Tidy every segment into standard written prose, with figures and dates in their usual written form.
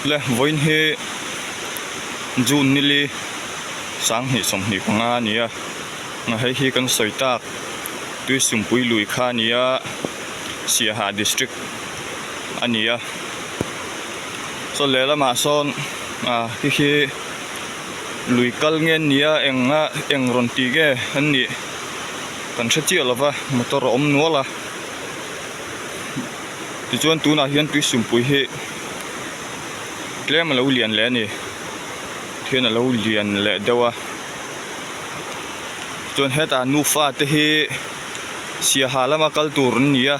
Le vawiin hi June nili 2025 a ni a hei hi kan sawi tak Tuisumpui lui kha a ni a Siaha district a ni a saw lehlamah sawn ah khi khi lui kal nge an nia eng a eng rawn tih nge an nih kan hre chiah lo va motor a awm nual a tichuan tunah hian tuisumpui hi tlem a lo lian leh a ni thian a lo lian leh deuh a chuan hetah nufa te hi siaha lama kal tur an ni a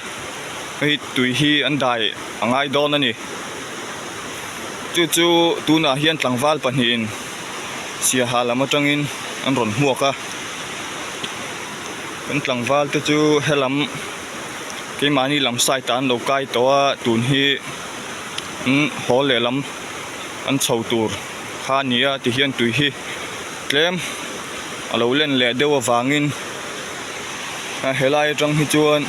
hei tui hi an dai a ngai dawn a ni chu chu tunah hian tlangval pahnihin siaha lam atangin an rawn hmuak a kan tlangval te chu helam keimahni lam side ah an lo kai tawh a tun hi an haw lehlam an chho tur kha a ni a tihian tui hi tlem a lo len leh deuh avangin a helai atang hi chuan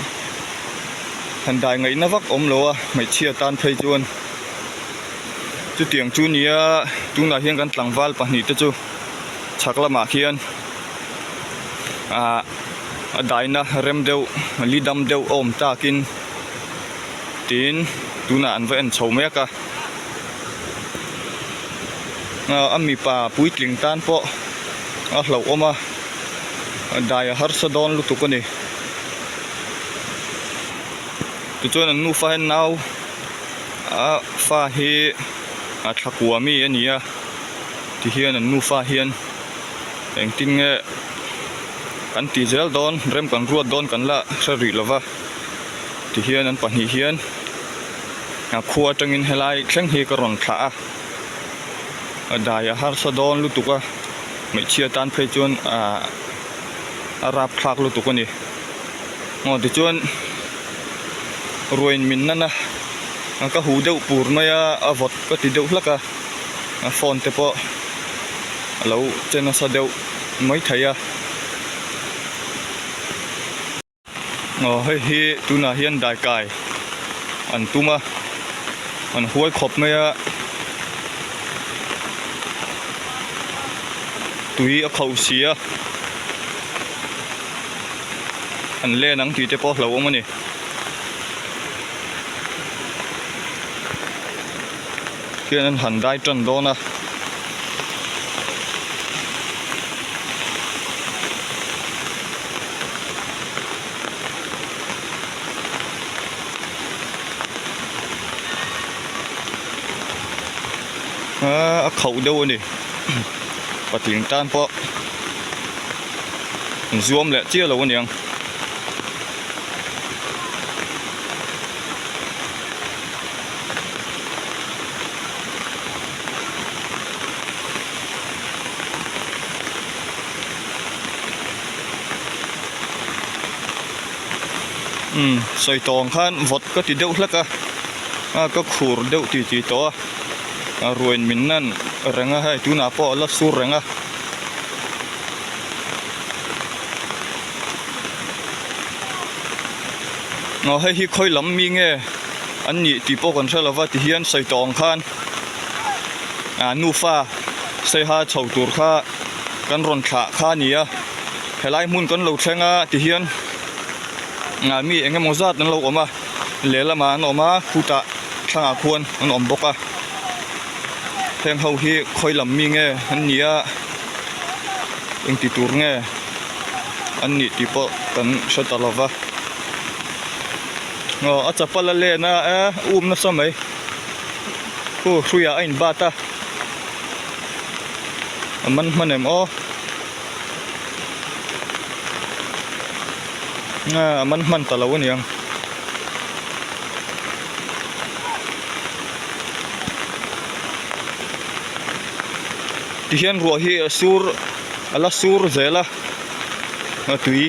han dai ngaihna vak awm lo a hmeichhia tan phei chuan chutiang chu nia tunah hian kan tlangval pahnihte chu chhak lamah khian ah a daina rem deuh li dam deuh a awm takin tiin tunah an va en chho mek a a mipa puitling tan pawh a hlauhawm a dai a harsa dawn lutuk a ni tichuan an nufa hian nau a fa hi a thla kua mi a ni a tihian an nufa hian engtin nge kan tih zel dawn rem kan ruat dawn kan la hre rih lova tihian an pahnih hian a khua atangin helai thleng hi ka rawn thlah a a dai a harsa dawn lutuk a hmeichhia tan phei chuan ahh a rapthlak lutuk a ni aw tichuan ruain min nan a ka huh deuh pur mai a a vawt ka ti deuh hlak a a phone te pawh a lo che nasa deuh mai thei a. Aw hei hi tunah hian daikai an tum a an huai khawp mai a tui a khauh si a an len ang tih te pawh a hlauhawm a ni. Khian an han dai tan dawn a. A khauh deuh a ni patling tan pawh an zuam leh chiah lo aniang. Umm sawi tawng khan vawt ka ti deuh hlek a a ka khur deuh ti ti tawh a a ruain min nan reng a hei tunah pawh a la sur reng a. Aw hei hi khawi lam mi nge an nih tih pawh kan hre lo va tihian sawi tawh ang khan ah nufa saiha chho tur kha kan rawn thlah kha a ni a helai hmun kan lo thleng a tihian ah mi eng emaw zat an lo awm a lehlamah an awm a khutah thlangah khuan an awm bawk a heng ho hi khawi lam mi nge an ni a engti tur nge an nih tih pawh kan hre ta lo va aw a chapal a len a e um nasa mai khu hruiah a in bat a a man hman em aw a man hman ta lo a niang. Tihian ruah hi a sur a la sur zel a a tui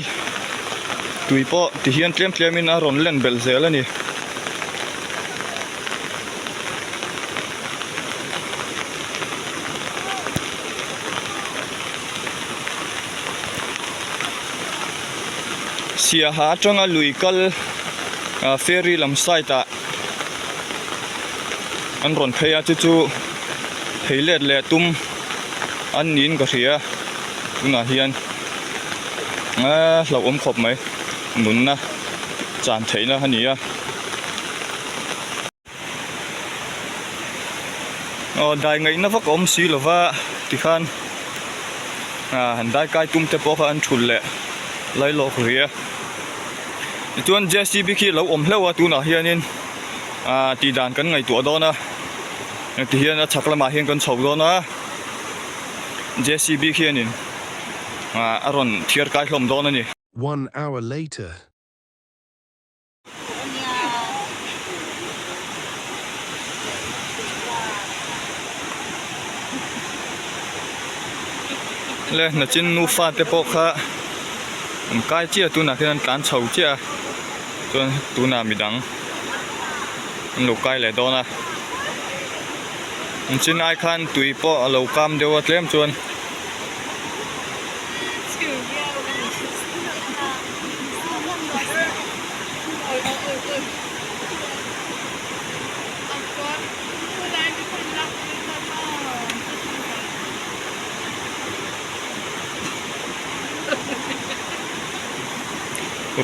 tui pawh tihian tlem tlem in a rawn len belh zel a ni. Siaha atanga lui kal ah ferry lam side ah. An rawn phei a chu chu phei let leh tum an niin ka hria tunah hian aaa hlauhawm khawp mai nunna chan theihna a ni a. Aw dai ngaihna vak a awm si lova tikhan ah han dai kai tum te pawh kha an thulh leh lai lawk rih a tichuan J C B khi a lo awm hlauh a tunah hianin ah tih dan kan ngaihtuah dawn a tihian a chhak lamah hian kan chho dawn a J C B khianin ah a rawn thiar kai hlawm dawn a ni. One hour later. Le nachin nufa te pawh kha an kai chiah tunah khian an tlan chho chiah a chuan tunah midang an lo kai leh dawn a nachin ai khan tui pawh a lo kam deuh a tlem chuan.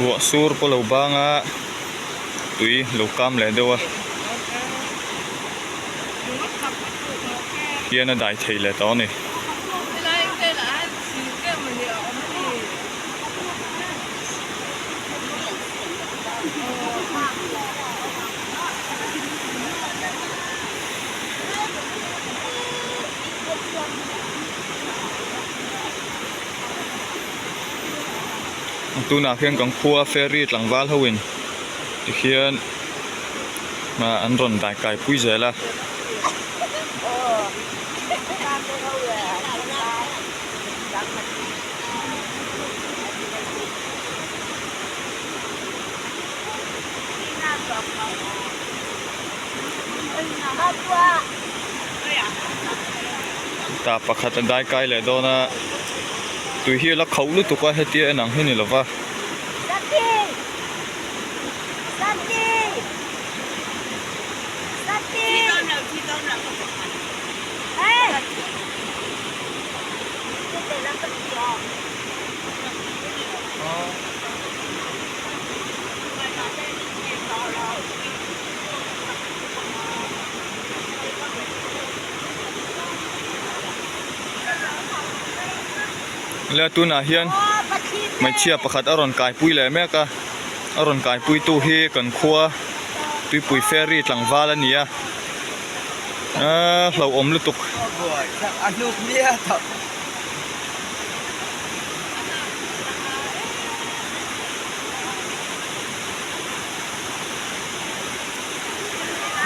Ruah sur pawh lo bang a tui lo kam leh deuh a hian a dai thei leh tawh a ni. Tunah khian kan khua ferry tlangval ho in tikhian an rawn dai kai pui zel a. Tah pakhat a dai kai leh dawn a tui hi a la khauh lutuk a hetia en ang hi ni lova. Le tunah hian hmeichhia pakhat a rawn kaipui leh mek a a rawn kaipui tu hi kan khua tuipui ferry tlangval a ni a aaa hlauhawm lutuk.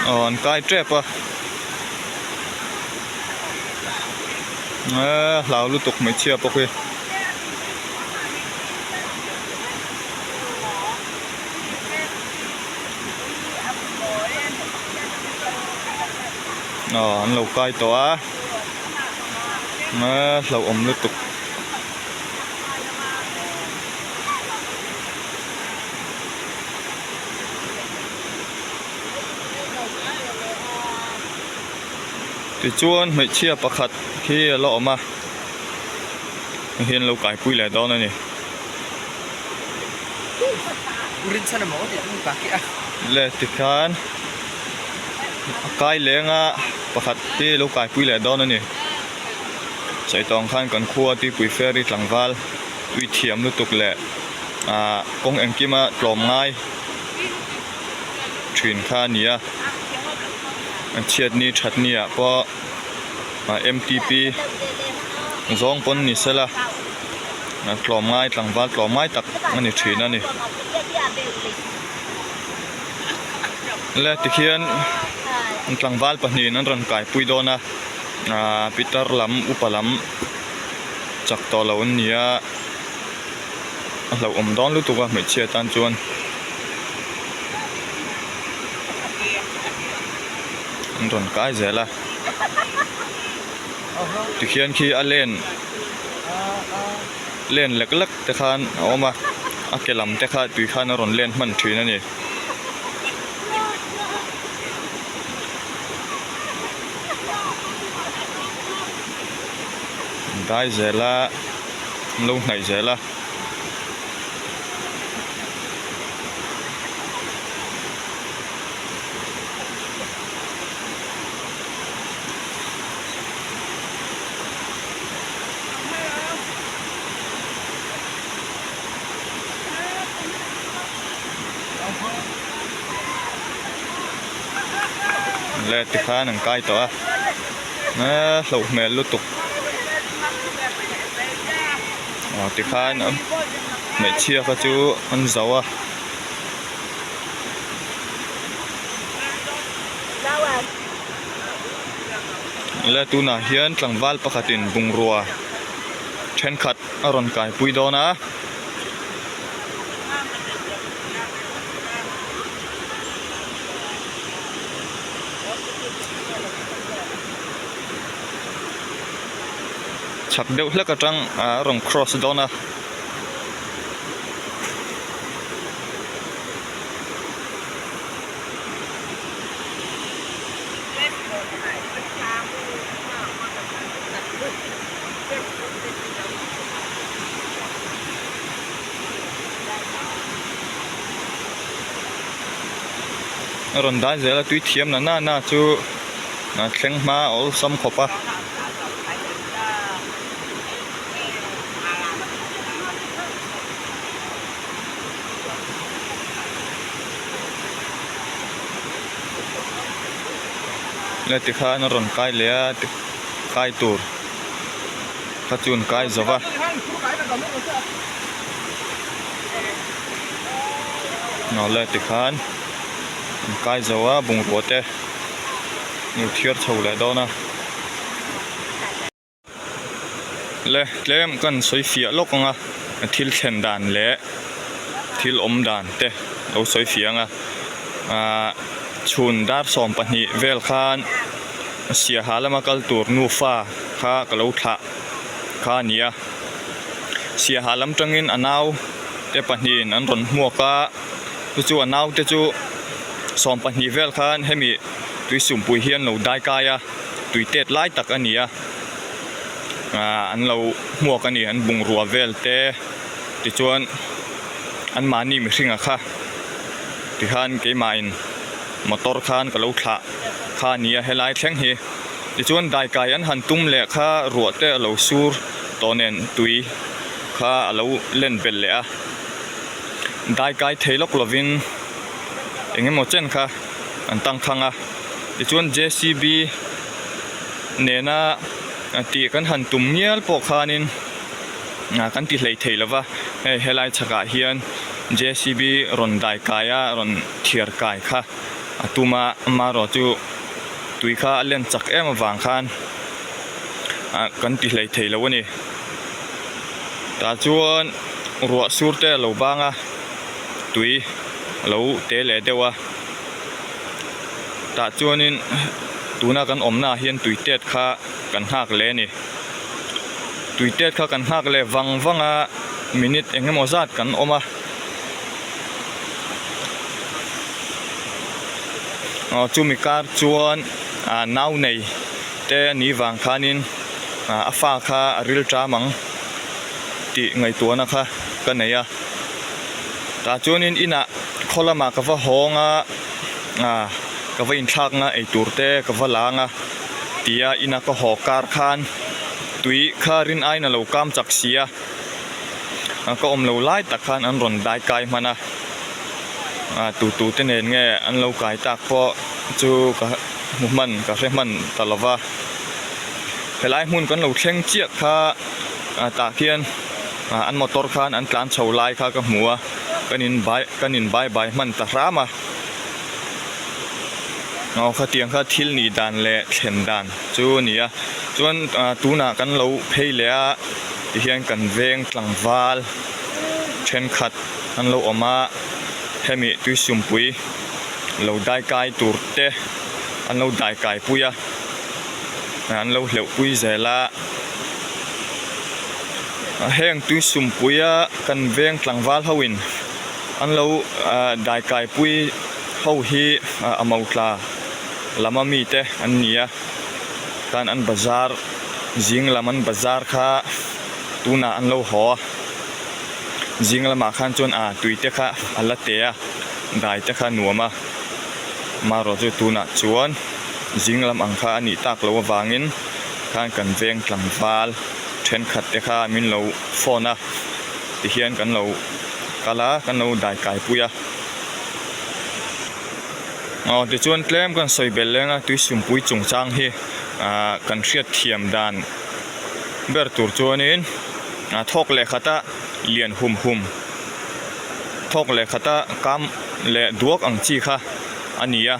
Aw an kai tep a eee hlau lutuk hmeichhia pawh khi. Aw an lo kai tawh a eee hlauhawm lutuk. Tichuan hmeichhia pakhat hi a la awm a hei hian lo kaipui leh dawn a ni. Le tikhan a kai leng a pakhat hi lo kaipui leh dawn a ni. Saitawng khan kan khua tuipui ferry tlangval tui thiam lutuk leh ah kawng engkima tlawm ngai thin kha a ni a chhiatni thatni ah pawh ah m t p zawng pawn ni sela tlawm ngai tlangval tlawm ngai tak a ni thin a ni le tikhian tlangval pahnihin an rawn kaipui dawn a ah pitar lam upa lam chak tawh lo an ni a. A hlauhawm dawn lutuk a hmeichhia tan chuan an rawn kai zel a tikhian khi a len len lek lek te khan a awm a a ke lam te kha tui khan a rawn len hman thin a ni. Dai zel a an lo hnaih zel a. Le tikhan an kai tawh a eee hlauh hmel lutuk aw tikhan hmeichhia kha chu an zo a. Le tunah hian tlangval pakhatin bungrua thenkhat a rawn kaipui dawn a. Chhak deuh hlek atang a rawn cross dawn a. A rawn dai zel a tui thiam na na na chu a thleng hma a awlsam khawp a. Le tikhan a rawn kai leh a kai tur kha chu an kai zo va. Awle tikhan an kai zo a bungrua te an thiar chho leh dawn a. Le tlem kan sawi fiah lawk ang a thil thlen dan leh thil awm dan te lo sawi fiah ang a ahh chhun dar 12 vel khan siaha lama kal tur nufa kha ka lo thlah kha a ni a siaha lam tangin a nau te pahnihin an rawn hmuak a chu chu a nau te chu 12 vel khan hemi tuisumpui hi an lo dai kai a. tui tet lai tak a ni a ahh an lo hmuak a ni an bungrua vel te tichuan an mahni mihring a kha tikhan keimahin motor khan ka lo thlah kha a ni a helai thleng hi tichuan daikai an han tum leh kha ruah te a lo sur tawh nen tui kha a lo len belh leh a daikai thei lawk lovin eng emaw chen kha an tangkhang a. Tichuan JCB nena tih kan han tum ngial pawh khanin kan ti hlei thei lova hei helai chhakah hian JCB rawn dai kai a rawn thiar kai kha a tum a amaherawh chu tui kha a len chak em avang khan kan ti hlei thei lo a ni tah chuan ruah sur te a lo bang a tui a lo te leh deuh a. Tah chuanin tuna kan awmna ah hian tui tet kha kan nghak leh a ni. Tui tet kha kan nghak leh vang vang a minute eng emaw zat kan awm a. Aw chumi kar chuan ah nau nei te a nih vang khanin ah a fa kha a ril ṭam ang tih ngaihtuahna kha ka nei a. Tah chuanin inah khaw lamah ka va hawng a ah ka va inthlak nga eitur te ka va lang a tia ina ka haw kar khan tui kha rin aiin a lo kam chak si a ka awm lo lai tak khan an rawn dai kai hman a ah tu tu te nen nge an lo kai tak pawh chu ka hmu hman ka hre hman ta lo va helai hmun kan lo thleng chiah kha ah tah khian. Ah an motor khan an tlan chho lai kha ka hmu a kan in bai kan in bai bai hman ta hram a aw khatiang kha thil nih dan leh thlen dan chu a ni a chuan ah tunah kan lo phei leh a tihian kan veng tlangval thenkhat an lo awm a hemi tuisumpui lo dai kai tur te an lo dai kai pui a an lo hleuh pui zel a. Heng tui sumpuia kan veng tlangval ho in an lo daikai pui ho hi a motla lam a mi te an ni a tan an bazar. Zing lam an bazar kha tunah an lo haw a, zing lamah khan chuan ah tui te kha a la te a, dai te kha a nuam a, marawh chu tunah chuan zing lam ang kha a nih tak loh avangin khan kan veng tlangval thenkhat te kha min lo phone a tihian kan lo kal a kan lo dai kai pui a. Aw tichuan tlem kan sawi belh leng a tuisumpui chungchang hi ah kan hriat thiam dan ber tur chuanin a thawk leh khata lian hum hum thawk leh khata kam leh duak ang chi kha a ni a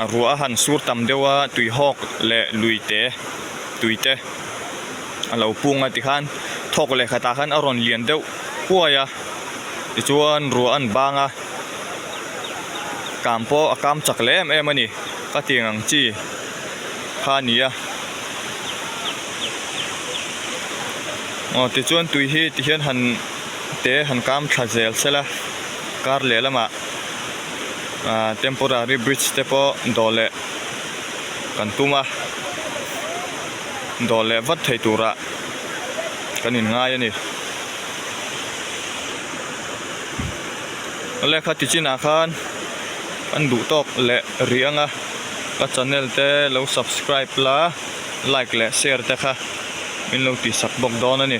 a ruah a han sur tam deuh a tuihawk leh lui te tui te a lo pung a tikhan thawk leh khatah khan a rawn lian deuh huai a tichuan ruah an bang a. Kam pawh a kam chak leh em em a ni ka tiang ang chi kha a ni a aw tichuan tui hi tihian han te han kam thla zel se la kar leh lamah ah temporary bridge te pawh dawh leh kan tum a dawh leh vat thei turah kan inngai a ni. Lehkha ti chinah khan an duh tawk leh rih ang a ka channel te lo subscribe la like leh share te kha min lo tihsak bawk dawn a ni.